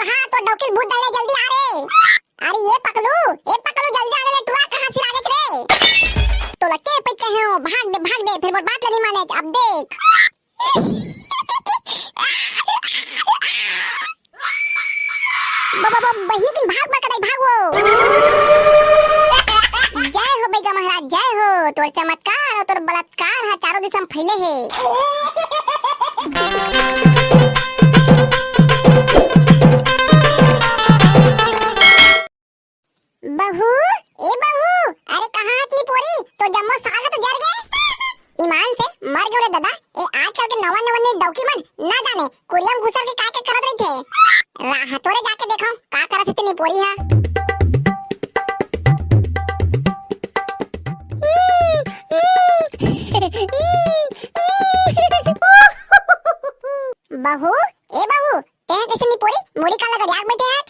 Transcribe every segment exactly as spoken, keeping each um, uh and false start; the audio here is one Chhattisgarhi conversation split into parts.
हाँ, तोर डौकी ल भूत धर ले, जल्दी आ रे। अरे ये पकलू, ए पकलू, जल्दी आ रे, टुरा कहाँ सिरागेच रे? तोला के पइत कहे हो, भाग दे, भाग दे, फेर मोर बात ल नहीं माने, अब देख। ब-, ब-, ब-, बहिनी किन भाग, बड़का दाई, भाग वो। जय हो बैगा महाराज, जय हो। तोर चमत्कार अउ तोर बलात्कार हा चारों दिशा में फैले हे। बहू, ए बहू, अरे कहाँ हस निपोरी? तोर जम्मो साग तो जर गे। ईमान से मर गेंव रे ददा। ए आजकल के नवा नवा ने डौकी मन ना जाने कुरिया म घुसर के का का करत रहिथे। राह तोरे जाके देखव का करत हे ते निपोरी हा। बहू, ए बहू, तें कइसे निपोरी मुड़ी काला गरिया के बइठे हस?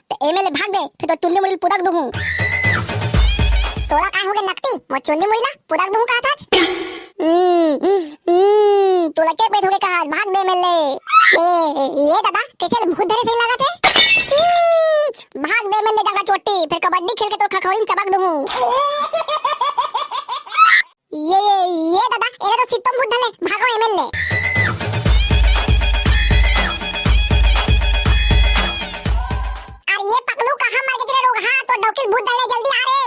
त एमे ले भाग बे, फेर तोर चुंदी मुड़ी ल पुदक दूहूं। तोला काय होगे नकटी, मोर चुंदी मुड़ी ला पुदक दूहूं कहत हस? हम्म, हम्म, हम्म, तोला के पेट होगे कहत, भाग बे एमे ले। ए, ए, ए ददा, कइसे ले भूत धरे सही लागत हे? हम्म, भाग बे एमे ले जांगा चोटी, फेर कबड्डी खेल के तोर खखौरी म चबक दूहूं। ये, ये, ये ददा, एला तो सित्तों भूत धर ले, भागव एमे ले। अरे ये पकलू, कहाँ मर गे तेरे लोग? हाँ, तोर डौकी ल भूत धर ले, जल्दी आ रे।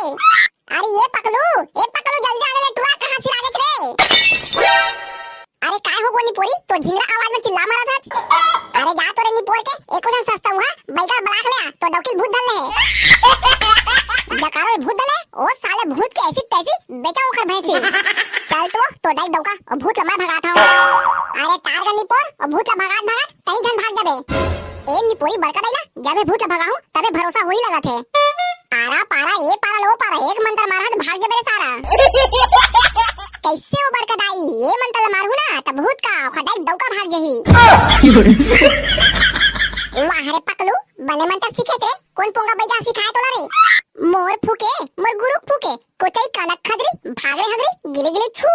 अरे ये पकलू, ए पकलू, जल्दी आ रे, टुरा कहाँ सिरागेच रे? अरे काय हो गो निपोरी, तोर झिंगरा आवाज में चिल्ला मारत हस? अरे जा तोरे निपोर के, एको झन सस्ता हुआ, बैगा बलाक ले आ, तोर डौकी ल भूत धर ले हे। जकारो भूत धर ले, ओ साले भूत के ऐसी तैसी बेचा ओखर भैंसी। चल तो, तोर डाई डौका, ओ भूत ला मैं भगात हूँ। अरे टार गा निपोर, ओ भूत ला भगात भगात तहीं झन भाग जाबे। ए निपोरी बड़का दाई ला, जब ए भूत ला भगाहूं, तबे भरोसा होही लगत हे। आरा पारा, ए पारा लो पारा, एक मंतर मारा त भाग जाबे रे सारा। कइसे ओ बड़का दाई, ए मंतर ला मारहूं ना, त भूत का, ओखर डाई डौका भाग जाही। वाह रे पकलू, बने मंतर सीखे रे, कोन पोंगा बैजा सिखाए तोला रे? मोर फूके, मोर गुरुक फूके, कोचई कनक खदरी, भागरे हगरी, गिली गिली छू।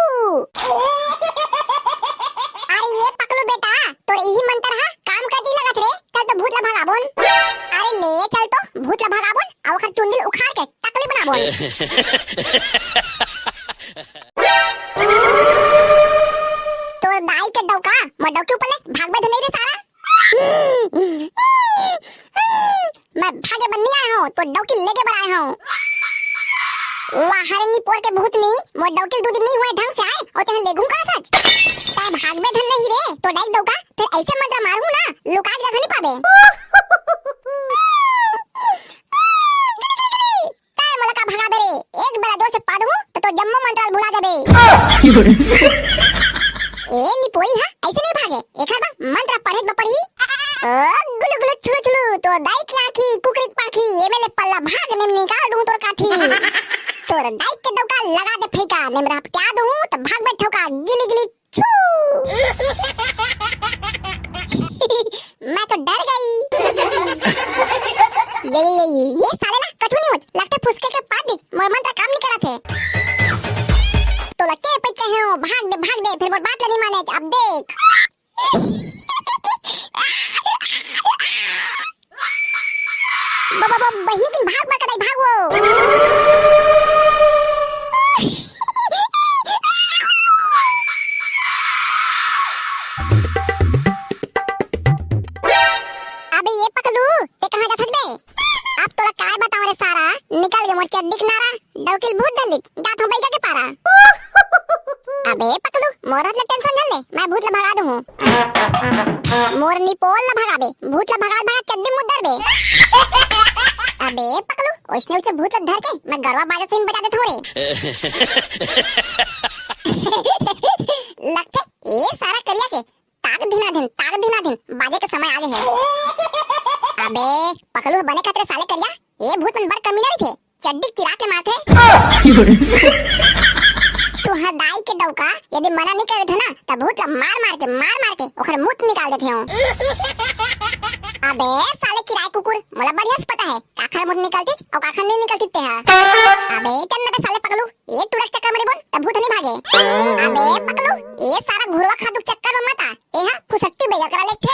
अरे ये पकलू बेटा, तोर इही मंतर हा काम कर दी लगत रे, चल तो भूत ला भगाबोन। अरे ले चल तो भूत ला भगाबोन, अउ ओखर चुंदी ल उखाड़ के टकली बनाबोन। तोर दाई के डौका, मोर डौकी ऊपर ले भागबे धनई रे सारा। मैं भागे बर नइ आए हूँ, तोर डौकी लेगे बर आए हूँ। वाह रे निपोर के भूतनी, मोर डौकी दू दिन नइ हुए ढंग से आए, अउ तेहा लेगहूं कहत हस। तैं भागबे धन नहीं रे, तोर डाई डौका, फेर ऐसे मंतर मारहूं ना, लुकाय के जगह नइ पाबे। तैं मोला का भगाबे रे? एक बेरा जोर से पादहूं, त तोर जम्मो मंतर ल भुला जाबे। ए निपोरी हा, ऐसे नइ भागे, एखर बर मंतर पढ़े बर पड़ही। ओ गुलु गुलु छुलु छुलु, तोर दाई के आँखी, कुकरी के पाखी, एमे ले पल्ला भाग, नेम निकाल दूं तोर काठी। तोर दाई के डौका लगा दे फैका, नेम रहपटिया दूं, त भाग बे ठौका, गिली गिली छू। मैं तो डर गई। ये, ये, ये, ये साले ला कछु नहीं होच, लगथे फुसके के पाद दिस, मोर मंतर काम नहीं करत हे। तोला के पइत कहे हो, भाग दे, भाग दे, फेर मोर बात ला नहीं माने, अब देख। ब-, ब-, ब-, बहिनी किन भाग, बड़का दाई, भाग वो। अबे ये पकलू, ते कहाँ जाथस बे? अब तोला काय बताऊं रे सारा, निकल गे मोर चड्डी के नारा, डौकी ल भूत धर लिस, जात हूँ बैगा के पारा। अबे पकलू, मोर ले टेंशन झन ले, मैं भूत ला भगा दूं हूँ। मोर निपोर ला भगाबे, भूत ला भगात भगात चड्डी मुद्दर बे। अबे पकलू, ओइसने ओइसने भूत ला धर के मैं गड़वा बाजा सही बजा देथंव रे। लगथे ए सारा करिया के ताक धिना धिन, ताक धिना धिन, बाजे के समय आगे हे। अबे पकलू, बने खतरे साले करिया, ए भूत मन बड़ कमीना रहिथे। चड्डी किरात ले मारथे। तुंहर दाई के डौका, यदि मना नइ करे थे ना, त भूत ला मार मार के, मार मार के ओखर मूत निकाल देथंव। अबे साले ताय कुकुर, मोला बढ़िया से पता हे, काखर मुंह निकलतिस अउ काखर नहीं निकलतिस तेहा। अबे चल ना बे साले पकलू, ए टूरा के चक्कर में बोल, तब भूत नहीं भागे। अबे पकलू, ए सारा घुरवा खादू के चक्कर में मत आ, ए हा फुसट्टी बैगा करा लेथे।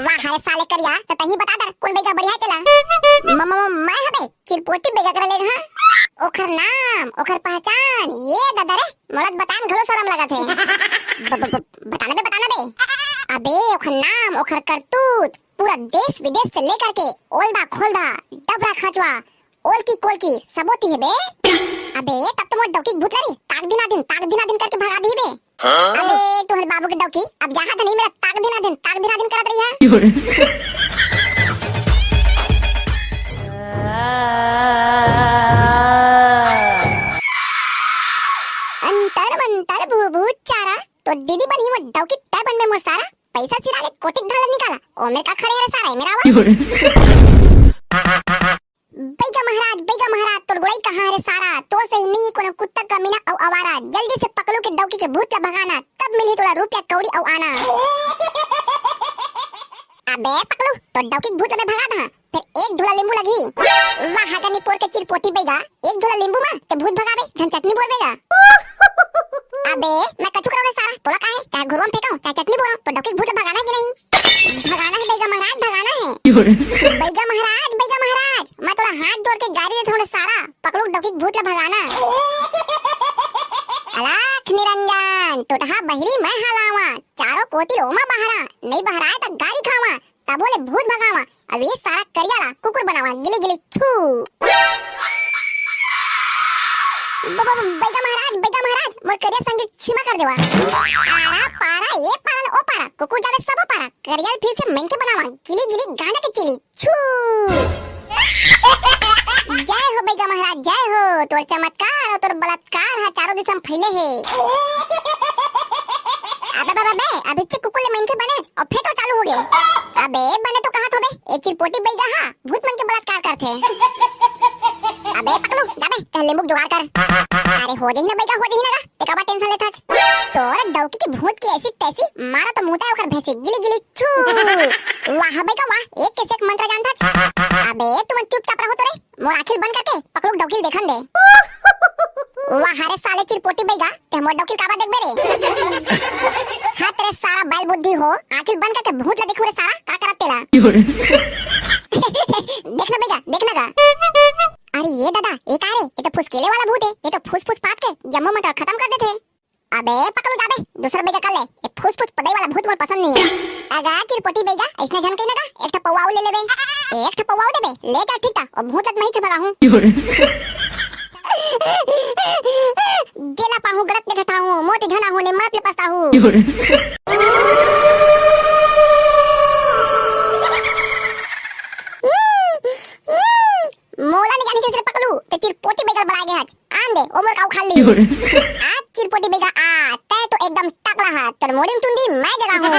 वाह रे साले करिया, त तही बता दर, कोन बैगा बढ़िया हे तेला? म-, म-, म-, मैं हबे, चिरपोटी बैगा करा लेग, हाँ? ओखर नाम, ओखर पहचान, ए ददा रे, मोला त बतान घलो शरम लगत हे। ब-, ब-, ब-, बताना बे, बताना बे। अबे, ओखर नाम, ओखर करतूत, पूरा देश विदेश से लेकर के ओलदा खोलदा, डबरा खचवा, ओलकी कोलकी, सबो तिही बे। अबे, तब तो मोर डौकी के भूत ला रे, ताक दिना दिन, ताक दिना दिन करके भगा दिही बे। अबे, तुहर बाबू के डौकी, अब जहाँ धनी मेरा ताक दिना दिन, ताक दिना दिन करत रही है। अंतर मंतर भू भू चारा, तो दीदी बनी मोर डौकी, तय बन में मोर सारा, पैसा सिरा ले कोटिक ढाला निकाला, ओ मेरे का खड़े है रे सारा, ए मेरा आवा। बैगा महाराज, बैगा महाराज, तोर गोड़ई कहाँ रे सारा? तोर सही नहीं कोनो कुत्ता कमीना अउ आवारा। जल्दी से पकलू के डौकी के भूत ला भगाना, तब मिलही तोला रुपया कौड़ी अउ आना। अबे पकलू, तोर डौकी के भूत ला मैं भगा दहा, फिर एक झोला लींबू लगही। वाह, हगनी पोर के चिरपोटी बैगा, एक झोला लींबू मा ते भूत भगाबे, धन चटनी बोलबे गा। अबे, मैं कछु करौं रे सारा, तोला काहे? चाहे घुरवा में फेंकौं, चाहे चटनी बोलौं, तोर डौकी के भूत ला भगाना है कि नहीं? भगाना है बैगा महाराज, भगाना है। बैगा महाराज, बैगा महाराज, मैं तोला हाथ जोड़ के गारी देत हौं रे सारा, पकलू डौकी के भूत ला भगाना। अलख निरंजन, टोटहा बहिरी मैं हलावा, चारों कोती ओमा बहरा, नहीं बहराए त गारी खावा, तभो ले भूत भगावा, अब ये सारा करिया ला कुकुर बनावा, गिली गिली छू। ब-, ब-, ब-, बैगा महाराज, बैगा महाराज, मोर करिया संग के छीमा कर देवा। आरा पारा, ए पारा, ओ पारा, कुकुर जावे सबो पारा, करिया ल फिर से मनखे बनावा, गिली गिली गांजा के चीली, छू। जय हो बैगा महाराज, जय हो, तोर चमत्कार अउ तोर बलात्कार हा चारों दिशा में फैले हे। अबे, अबे, अबे, अभी चिक कुकुर ले मनखे बने अउ फेर तो चालू हो गे। अबे, बने तो कहा थोबे, ए चिरपोटी बैगा हा, भूत मन के बलात्कार करथे। अबे पकलू, जाबे, ते लींबू के जुगाड़ कर। अरे हो जही ना बैगा, हो जही ना गा, ते काबर टेंशन लेथस? तोर डौकी के भूत के ऐसी तैसी, मारा तो मुंह ते ओखर भैंसी, गिली गिली छू। वाह बैगा वाह, एक के से एक मंत्र जानथस। अबे तुमन चुपचाप रहो तो रे, मोर आँखी ल बंद करके पकलू के डौकी ल देखन दे। वाह रे साले चिरपोटी बैगा, ते मोर डौकी ल काबर देखबे रे? हत रे सारा बैल बुद्धि हो, आँखी ल बंद करके भूत ला देखहूं रे सारा, का करत तेला? देख ना बैगा, देख ना गा। अरे ये ददा, ये का रे? ये तो फुसकेले वाला भूत हे, ये तो फूस फूस पाद के जम्मो मंत्र खतम कर देथे। अबे पकलू जाबे, दूसरा बैगा कर ले, ये फूस फूस पदई वाला भूत मोर पसंद नहीं हे। अगा चिरपोटी बैगा, अइसने झन कही ना गा, एक ठा पौवा अउ ले लेबे। एक ठा पौवा अउ देबे, ले जा ठीक था, अउ भूत ला त मैं ही भगाहूं। जेला पाहूं गलत ले ठठाहूं, मोती झना होने मरत ले पछताहूं। मोला नहीं जाने के सिर्फ पकलू, ते चिरपोटी बैगा ल बलाए गे हच। आन दे, ओ मोर काऊ खा ली। आज चिरपोटी बैगा आ, तै तो एकदम टकला हा, तोर मोड़ी म टुंडी मैं जगाहूं।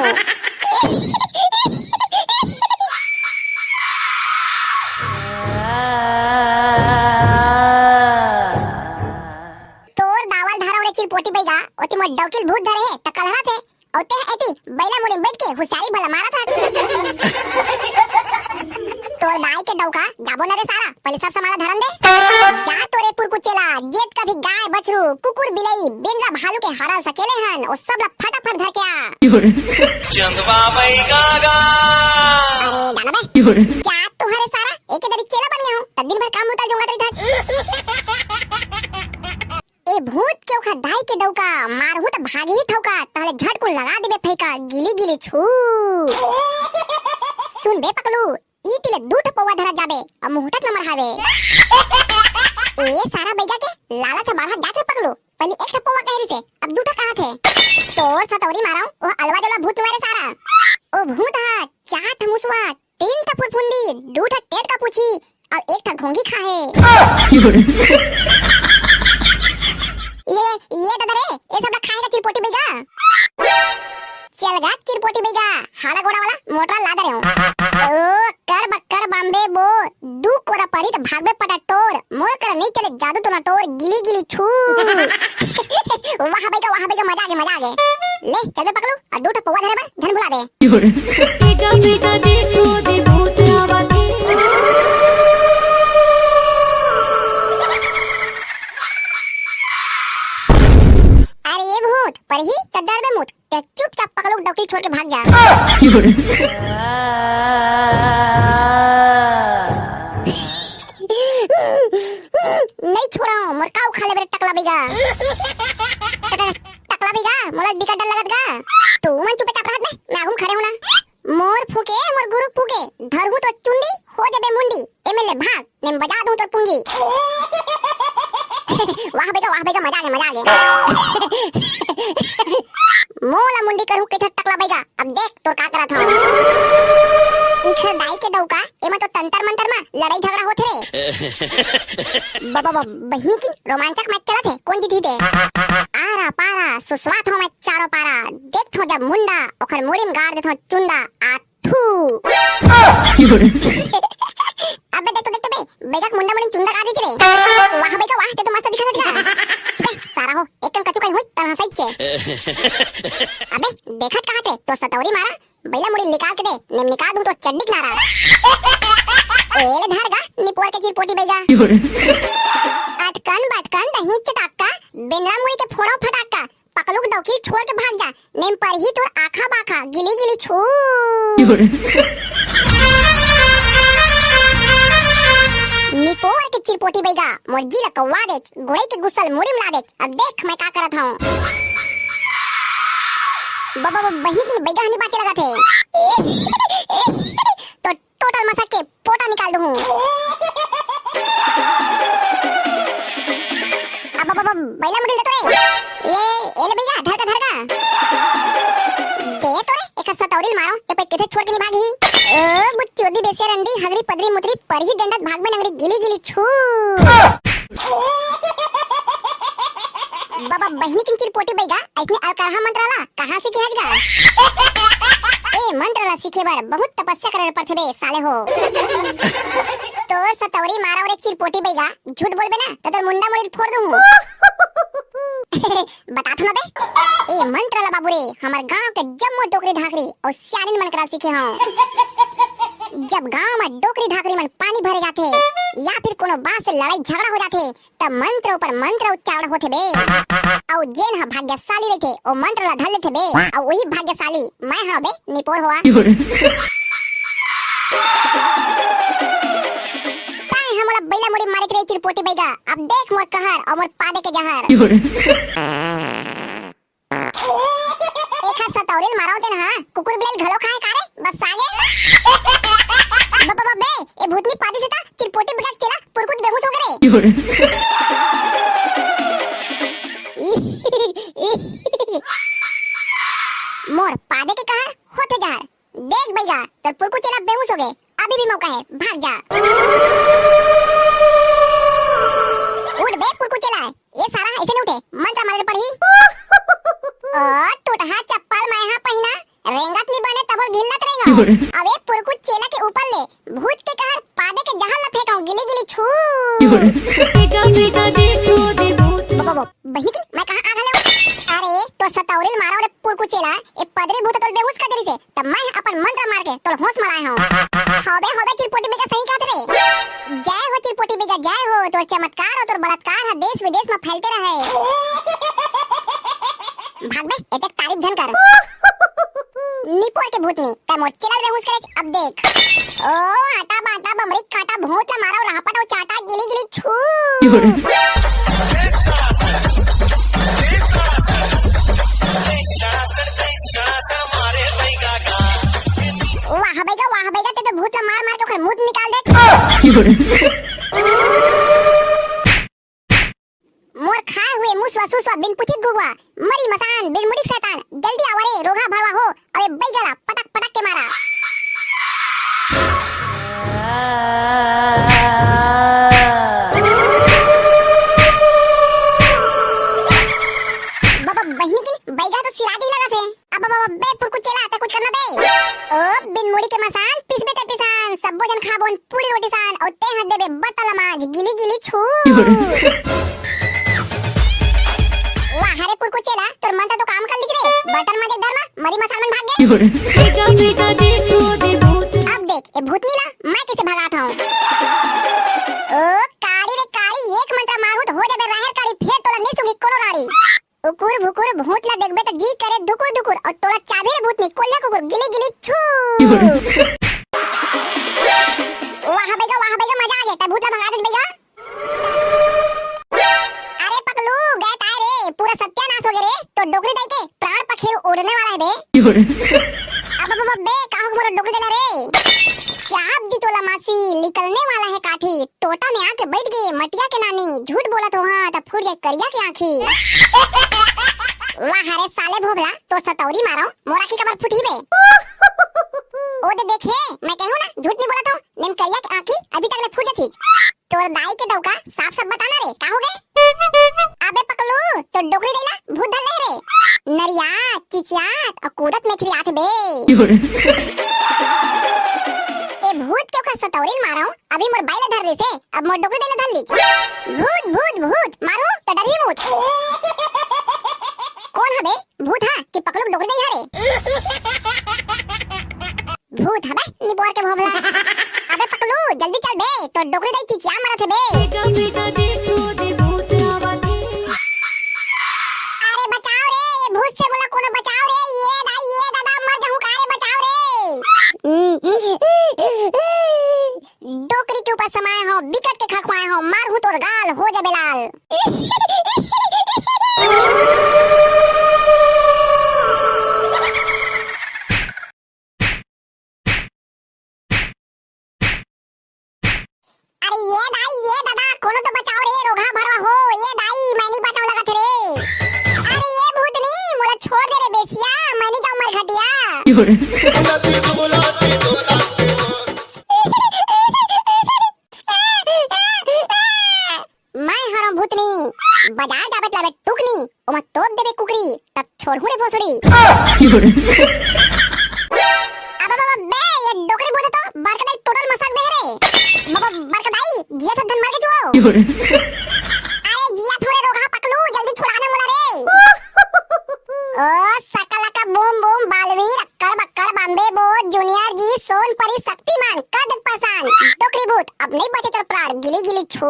तोर दावल धरौं रे चिरपोटी बैगा, ओती मोर डौकी ल भूत धरे हे, त कलहरा थे। अउ तें एती बैला मुड़ी म बइठ के हुसियारी भला मारत हस। तोर दाई के डौका, जाबो न रे सारा, पहले सब सामान ला धरन दे। जा तोरे पुरकुचेला, जेतका भी गाय, बछरू, कुकुर, बिलई, बेंदरा, भालू के हरा सकेले हन, ओ सब ला फटाफट धर के आ। चंदवा बैगा गा। अरे जाना बे। जा तुहरे सारा, एके दरी चेला बन गे हूं, त दिन भर काम मुतल जोंगत रहिथस। ए भूत के ओखर दाई के डौका, मारहूं त भागही ठौका, तहले झटकुन लगा देबे फैका, गिली गिली छू। सुन बे पकलू, ई तिले दू ठो पौवा धरत जाबे, अउ मुहटत न मरहावे। ए सारा बैगा के लालच ह बाढ़त जात हे पकलू, पहिली एक ठो पौवा कहे रिसे, अब दू ठो कहत हे। तोर सतौरी मारौं, ओ अलवा जलवा भूत नुआ रे सारा। ओ भूत ह चार ठो मुसवा, तीन ठा फुरफुंदी, दू ठा टेट का पूछी, अउ एक ठा घोंघी खाहे। ये, ये ददा रे, ये सब ला खाहे का चिरपोटी बैगा। चल गा चिरपोटी बैगा, हाला गोड़ा वाला मोटरा ला दे रहे हो। ओ, कर बक्कर बम्बे बो, दू कोरा परी त भागबे पटा टोर, मोर कर नहीं चले जादू टोना टोर, गिली गिली छू। वाह बैगा, वाह बैगा, मजा आ गया, मजा आ गया। ले, चल बे पकलू, अउ दू ठा पौवा धरे बर, झन भुला दे। बेटा, बेटा, देखो दीवाना। बे मूत, ते चुपचाप पकलूक डौकी छोड़ के भाग जा। नहीं छोड़ा, मोर का उखाड़ लेबे रे टकला बइगा। टकला बइगा, मोला बिकट डर लगत गा। तू मन चुपचाप रहत बे, मैं आगू म खड़े हूं ना। मोर फूके, मोर गुरु फूके, धरहूं तो चुंदी, हो जाबे मुंडी। एमे ले भाग, नेम बजा दूं तोर पुंगी। वाह बेटा, वाह बेटा, मजा आ गया, मजा आ गया। मोला मुंडी करहूं कहिथस टकला बइगा, अब देख तोर का करत हंव। इखर दाई के डौका, एमा तो तंतर मंतर मा लड़ाई झगड़ा होथे रे। बाबा, बाबा, बहिनी की रोमांचक मैच चलत हे, कोन जीतही दे? आरा पारा सुसवात हंव मैं चारों पारा, देखथंव जब मुंडा, ओखर मुड़ी म गाड़ देथंव चुंदा। आ थू। अबे देख तो, देख तो बे, बइगा के मुंडा मुड़ी म चुंदा गाड़ दीस रे। वाह बइगा वाह, ते तो मस्त दिखत हस गा। चुप बे, सारा हो, एक कन कचू कहीं हुई, तन हंसाई चे। अबे, देखत कहां ते, तो सतौरी मारा, बइला मुड़ी निकाल के दे, नेम निकाल दूं तो चड्डी किनारा। ए ले धर गा, निपोर के चिरपोटी बइगा। अटकन बटकन दही चटाका, बेंदरा मुड़ी के फोड़ो फटाका, पकलूक डौकी छोड़ के भाग जा, नेम परही तोर आखा बाखा, गिली गिली छू। निपोर के चिरपोटी बइगा, मोर जी ल कौवा देच, गुड़ई के गुस्सा ल मुड़ी म ला देच, अब देख मैं का करत हंव। बाबा, बाबा, बहिनी की बइगा हनी बाचे लगत हे। तो टोटल मसा के पोटा निकाल दूं। अब, अब, अब, बइला मुड़ी ल दे तो रे। ए, ए ले बइगा, धर का, धर का। दे तो रे, एक सतौरी ल मारो, ये पे किथे छोड़ के नहीं भागी। ओ, बुच्चोदी बेसिया रंडी, हगरी पदरी मुतरी, परही डंडत भाग में नंगरी, गिली गिली छू। बाबा बहिनी किन चिरपोटी बइगा, अइसने अलकरहा मंत्र ला कहां सीखे हस गा? ए मंत्र ला सीखे बर बहुत तपस्या करे पड़थे बे साले हो। तोर सतौरी मारा रे चिरपोटी बइगा, झूठ बोलबे ना त तोर मुंडा मुड़ी फोड़ दूं। बता तो ना बे। ए मंत्र ला बाबू रे, हमर गांव के जम्मो डोकरी ढाकरी अउ सियानिन मन करा सीखे हंव। जब गांव म डोकरी ढाकरी मन पानी भरे जाथे या फिर कोनो बात से लड़ाई झगड़ा हो जाथे, त मंत्र ऊपर मंत्र उच्चारण होथे बे। अउ जेन ह भाग्यशाली रहिथे, ओ मंत्र ला धर लेथे बे। अउ उही भाग्यशाली मैं हंव बे, निपोर होवा। तैं ह मोला बइला मुड़ी मारे के रही चिरपोटी बइगा, अब देख मोर कहर अउ मोर पादे के जहर। एखर सतौरी ल मारव तेन हा, कुकुर बिलाई घलो खाए का रे? बस सागे। ब-, ब-, ब-, बे, ए भूतनी पादी से त चिरपोटी बइगा के चेला पुरकुत बेहोश हो गे रे। मोर पादे के कहर होथे जहर। देख बइगा, तोर पुरकू चेला बेहोश हो गे, अभी भी मौका हे, भाग जा। उठ बे पुरकू चेला, ए सारा अइसे नइ उठे, मंत्र मारे पड़ही। ओ टूटहा चप्पल मैं हा पहिना, रेंगत नइ बने तभो ढिल्लत रेंगा। अबे पुरकू चेला के ऊपर ले भूत के कहर पादे के जहर ला फेंकव, गिली गिली छू। बेटा, बेटा, देखो दे भूत। बाबा, बाबा, बहिनी की मैं कहां आ घले हंव? अरे, तोर सतौरी ल मारव रे पुरकू चेला, ए पदरी भूत तोल बेहोश कर दे रिसे, तब मैं अपन मंत्र मार के तोर होश म लाए हंव। हव बे, हव बे, चिरपोटी बइगा सही कहत रे। जय हो चिरपोटी बइगा, जय हो, तोर चमत्कार अउ तोर बलात्कार ह देश विदेश म फैलते रहे। भाग बे, एतेक तारीफ झन कर। निपोर के भूतनी, तैं मोर चेला ल बेहोश करेच, अब देख। ओ आटा बाटा बमरी काटा, भूत ला मारव रहपट अउ चाटा, गिली गिली छू। वाह बइगा, वाह बइगा, तैं तो भूत ला मार मार के ओखर मूत निकाल देच। मोर खाए हुए मुसवा सुसवा बिन पुछी घुघवा, मरी मसान बिन मुड़िक शैतान, जल्दी आवा रे रोगहा भड़वा हो, अबे बइगा ला पटक पटक के मारा। बाबा बहिनी किन बइगा तो सिराज ही लगत हे। अब, अब, अब, बे पुरकू चेला, तैं कुछ करना बे। ओ बिन मुड़ी के मसान, पिसबे तैं पिसान, सब्बो झन खाबोन पूड़ी रोटी सान, अउ तैं ह देबे बतल माज, गिली गिली छू। वाह रे पुरकू चेला, तोर मंत्र तो काम कर लिस रे। बर्तन माजे डर मा मरी मसान मन भाग गे। बेटा, बेटा, देखो दे भूत। अब देख, ए भूतनी ला मैं कइसे भगात हंव। ओ कारी रे कारी, एक मंत्र मारहूं त हो जाबे राहेर कारी, फेर तोला नइ सूंघी कोनो गाड़ी। उकुर भुकुर भूत ला देखबे त जी करे दू कुकुर धुकुर, अउ तोला चाबही रे भूतनी, कोल्हा कुकुर, गिली गिली छू। वाह बइगा, वाह बइगा, मजा आ गे, तैं भूत ला भगा देस बइगा। अरे पकलू, गे ताय रे, पूरा सत्यानाश हो गे रे, तोर डोकरी दाई के प्राण पखेरु उड़ने वाला हे बे। अब, अब, अब बे, का हो मोर डोकरी दाई ला रे? चाप दी तोला मासी, निकलने वाला है काठी, टोटा में आके बइठ गे मटिया के नानी, झूठ बोलत हो हाँ, त फूट जाए करिया के आँखी। वाह रे साले भोभला, तोर सतौरी मारव, मोर आँखी काबर फूटही बे? ओ दे देखे, मैं कहूँ ना, झूठ नहीं बोलत हो, निम करिया के आँखी अभी तक ले फूट जाथी। तोर दाई के डौका, साफ साफ बताना रे, का हो गे? अबे पकलू, तोर डोकरी दाई ला भूत धर ले रे। नरियात, चिचियात अउ कूदत मेछरियात बे। ए भूत के ओकर सतौरी ल मारव, अभी मोर बाई ला धर रिसे, अब मोर डोकरी दाई ला धर लीच। भूत, भूत, भूत, मारू त डरही मूत। कोन हबे? भूत हा कि पकलू के डोकरी दाई हरे? भूत हबे, निपोर के भोभला। अबे पकलू, जल्दी चल बे, तोर डोकरी दाई चिचिया मरत हे बे। अरे बचाओ रे, ये भूत से मोला कोनो बचाओ रे, ये दाई, ये दादा, मर जाहूं का रे, बचाओ रे। डोकरी के ऊपर समाए हो, बिकट के खखवाए हो, मारहूं तोर गाल, हो जाबे लाल। अरे ये दाई, ये दादा, कोनो तो बचाओ रे, रोगहा भड़वा हो, ये दाई, मैं नहीं बचाऊं लगत रे। अरे ये भूतनी, मोला छोड़ दे रे बेसिया, मैं नहीं जाऊं मरघटिया। मैं हरव भूतनी, बाजार जाबे त लाबे टुकनी, ओमा तोप देबे कुकरी, तब छोड़हूं रे भोसड़ी। अबे बाबा बे, ये डोकरी भूत हे तो बड़का दाई टोटल मसक दे रे। बाबा बड़का दाई, जिया था धन मार के छुआओ। अरे जिया थोड़े रोगहा पकलू, जल्दी छुड़ा ना मोला रे। ओ सकलका बूम बूम बालवीर, अक्कड़ बक्कड़ बम्बे बो, जूनियर जी, सोन परी, शक्तिमान, कर दे परेशान। डोकरी भूत, अब नहीं बचे तेरा प्राण, गिली गिली छू।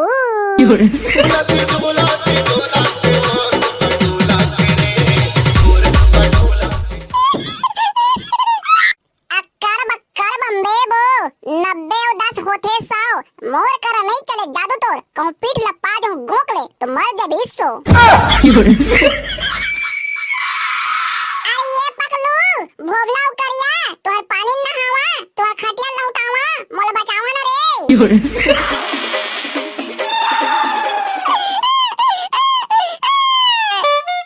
अक्कड़ बक्कड़ बम्बे बो, नब्बे अउ दस होथे सौ, मोर करा नहीं चले जादू तोर, कहूँ पीठ लपा जाऊँ गोंक ले, तो मर जाबे सो। अरे ये पकलू, भोभला अउ करिया, तोहर पानी नहावा, तोहर खटिया लौटावा, मोला बचावा ना रे।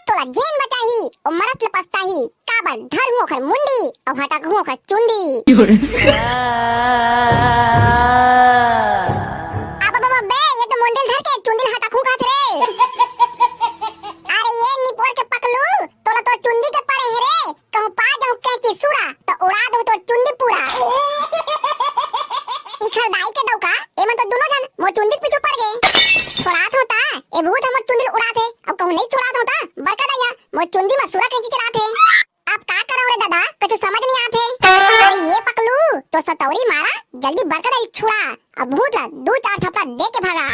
तोला जेन बचाही, ओ मरत ले पछताही, काबर धरहूं ओखर मुंडी, अउ हटकहूं ओखर चुंडी। अब बाबा बे, ये तो मुंडी ल धर के चुंडी ल हटकहूं कहत रे। अरे ये निपोर के पकलू, तोला तोर चुंदी के पड़े हे रे, कहूँ पा जाऊँ कैंची सूरा, त उड़ा दूँ तोर चुंदी पूरा। इखर दाई के डौका, एमन तो दुनो झन मोर चुंदी के पीछू पड़ गे। छोड़ात हों ता, ए भूत हमर चुंदी ल उड़ात हे, अब कहूँ नहीं छोड़ात हों ता, बड़का दाई हा मोर चुंदी म सूरा कैंची चलात हे। अब का करव रे दादा, कुछ समझ नहीं आत हे। अरे ये पकलू, तो सतौरी मारा, जल्दी बड़का दाई ल छुड़ा, अब भूत ला दू चार थपड़ा दे के भगा।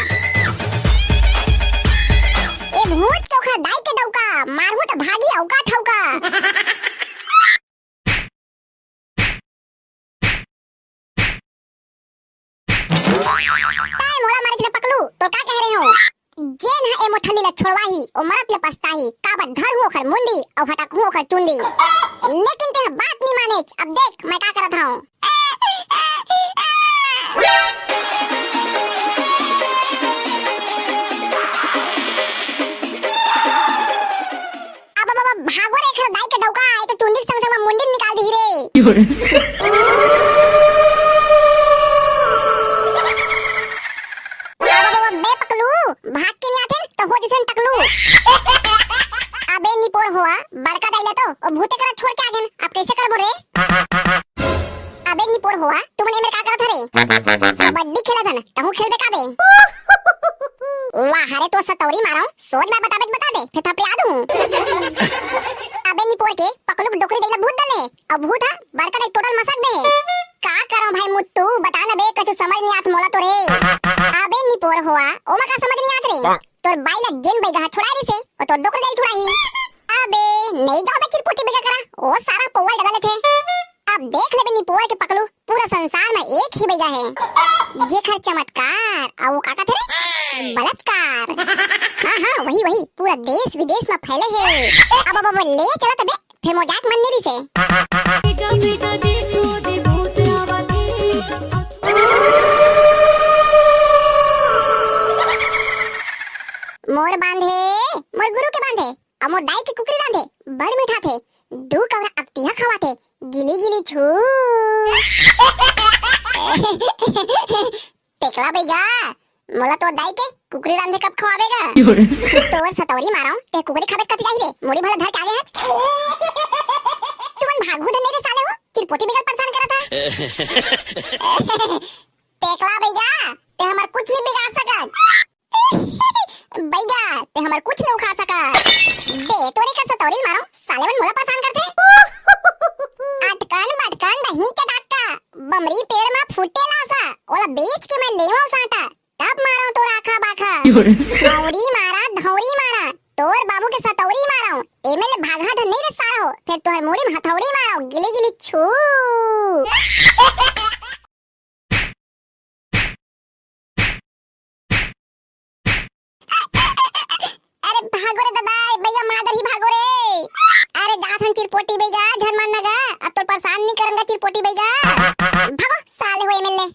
ए भूत के ओखर दाई के डौका, मारहूं त भागी अउका ठौका। ताय मोला मारे के पकलू, तो का कह रहे हो? जेन ह ए मोठली ला छोड़वाही, ओ मरत ले पछताही, काबर धरहूं ओखर मुंडी, अउ हटकहूं ओखर चुंडी। लेकिन तें बात नहीं मानेच, अब देख मैं का करत हूँ। अब, अब, अब, भागो रे, एखर दाई के डौका, ए तो चुंदी के संग संग मुंडी निकाल दिही रे। अब, अब, अब, बे पकलू, भाग के नहीं आथे, तो हो जइसन टकलू। अबे निपोर होवा, बड़का दाई ला तो, ओ भूते करा छोड़ के आ गेन, अब कैसे करबो रे? अबे निपोर होवा, तुमन एमेर का करत हरे? कबड्डी खेलत हन, तहूं खेलबे का बे? वाह रे, तो सतौरी मारो, सोच मैं बताबे त बता दे, फेर थपड़िया दूं। अबे निपोर के, पकलू के डोकरी दई ला भूत डले, अब भूत हा बड़का दाई टोटल मसक दे हे। का करो भाई मुत्तू, बता न बे, कछु समझ नहीं आत मोला तो रे। अबे निपोर होवा, ओमा का समझ नहीं आत रे? तोर बाई ला जेन बइगा हा छुड़ाए रिसे, ओ तोर डोकरी दाई छुड़ाही। अबे, नहीं जाओ बे चिरपोटी बइगा करा, ओ सारा पौवा डरा लेथे। अब देख लेबे निपोर के पकलू, पूरा संसार में एक ही बइगा हे, जेकर चमत्कार, अउ वो का कथे रे? बलात्कार। हाँ, हाँ, वही, वही, पूरा देश विदेश में फैले हे। अब, अब, अब ले चलत बे, फिर मोजाक मन नहीं रिसे। मोर बांधे, मोर गुरु के बांधे, अउ मोर दाई के कुकरी रांधे, बड़ मिठाथे, दू कौरा अकतिहा खवाथे, गिली गिली छू। टेकला बइगा, मोला तोर दाई के कुकरी रांधे कब खवाबे गा? तोर सतौरी मारंव, ते कुकरी खाबे कति जाही रे? मुड़ी भला धर के आगे हच। तुमन भागहू धन नहीं रे साले हो, चिरपोटी बइगा ल परेशान करत हे। टेकला बइगा, ते हमर कुछ नहीं बिगाड़ सकत। बइगा, ते हमर कुछ नहीं उखाड़ सकत। दे तोरे का सतौरी मारंव, साले मन मोला परेशान करथे। अटकन बटकन दही के डाका, बमरी पेड़ मा फूटे लासा, ओला बेच के मैं लेवंव सांटा, तब मारंव तोर आखा बाखा। धौरी मारा, धौरी मारा, तोर बाबू के सतौरी मारंव, एमे ले भागहा धन नहीं रे सारा हो, फिर तोहर मुड़ी में हथौड़ी मारंव, गिली गिली छू। अरे भागो रे दादा, ए बइगा मार डरही, भागो रे। अरे जात हन चिरपोटी बइगा, झन मार ना गा, अब तोर परेशान नहीं करंव गा चिरपोटी बइगा। भागो साले हो एमे ले।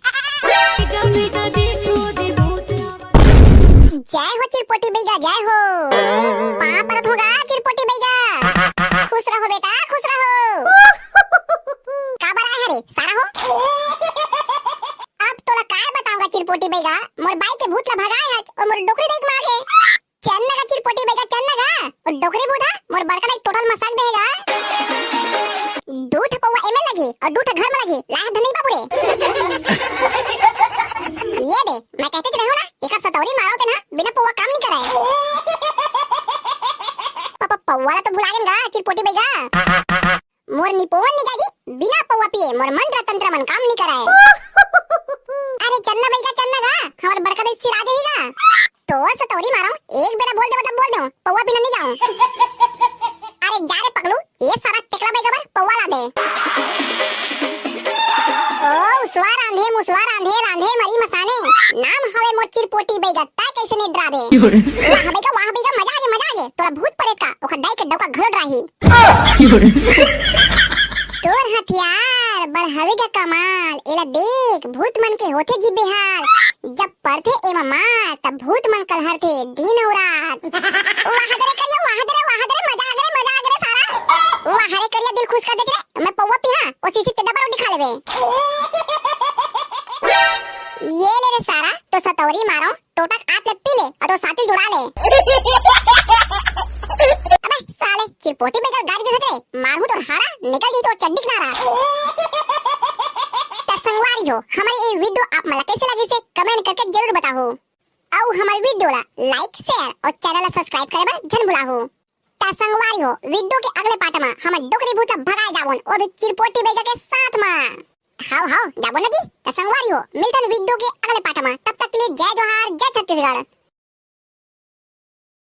जय हो चिरपोटी बइगा, जय हो। पाँव परत हंव गा चिरपोटी बइगा। खुश रहो बेटा, खुश रहो। काबर आए हरे सारा हो? अब तोला काय बतावंव गा चिरपोटी बइगा, मोर बाई के भूत ला भगाए हच, अउ मोर डोकरी देख मार गे। चल ना गा चिरपोटी बइगा, चल ना गा। अउ डोकरी भूत हा मोर बड़का दाई टोटल मसक देगा। दू ठा पौवा एमे लगही अउ दू ठा घर में लगही, लाए धन नहीं बाबू रे। ये दे, मैं कहते रहेंव ना, एकर सतौरी मारंव ते ना, बिना पौवा काम नहीं करे। पापा पौवा ला तो भुला गेन गा चिरपोटी बइगा। मोर निपोर निगाजी, बिना पौवा पिए मोर मंत्र तंत्र मन काम नहीं करे। अरे चल ना बइगा, चल ना गा, हमर बड़का दाई सिरा जाही गा। तोर सतौरी मारंव, एक बेरा बोल दे मतलब बोल दे, पौवा पीना नहीं जावंव। अरे जा रे पकलू, ये सारा टेकला बइगा बर पौवा ला दे। ओ उसवा रांधे, मुसवा रांधे, रांधे मरी मसाने, नाम हवे मोर चिरपोटी बइगा, तैं कैसे नहीं डराबे? वाह बइगा, वाह बइगा, मजा आगे, मजा आगे, तोला भूत परेत का, ओखर दाई के डौका घलो डराही। तोर हथियार बड़ हवे गा कमाल, एला देख, भूत मन के होथे जी बेहाल। जब परथे एमा मार, तब भूत मन कलहरथे दिन अउ रात। वाह दे रे करिया, वाह दे रे, वाह दे रे, मजा आगे रे, मजा आगे रे सारा। वाह रे करिया, दिल खुश कर देथे रे, मैं पौवा पीहां, ओ सीसी ते डबल रोटी खा लेबे। ये ले रे सारा, तोर सतौरी मारंव, टोटक आत ले पी ले, अउ तोर सातिल जुड़ा ले। अबे साले, चिरपोटी बइगा ल गारी देथे रे, मारहूं तोर हाड़ा, निकल जाही तोर चड्डी किनारा। त संगवारी हो, हमर ये video आप मन ला कैसे लगिस हे, comment करके जरूर बताहू। अउ हमर video ला like, share अउ channel ला subscribe करे बर झन भुलाहू। त संगवारी हो, video के अगले part मा हमर डोकरी भूत ला भगाए जाबोन, वो भी चिरपोटी बइगा के साथ मा। हाव, हाव, जाबो ना जी। त संगवारी हो, मिलथन video के अगले part मा। तब तक के लिए जय जोहार, जय छत्तीसगढ़।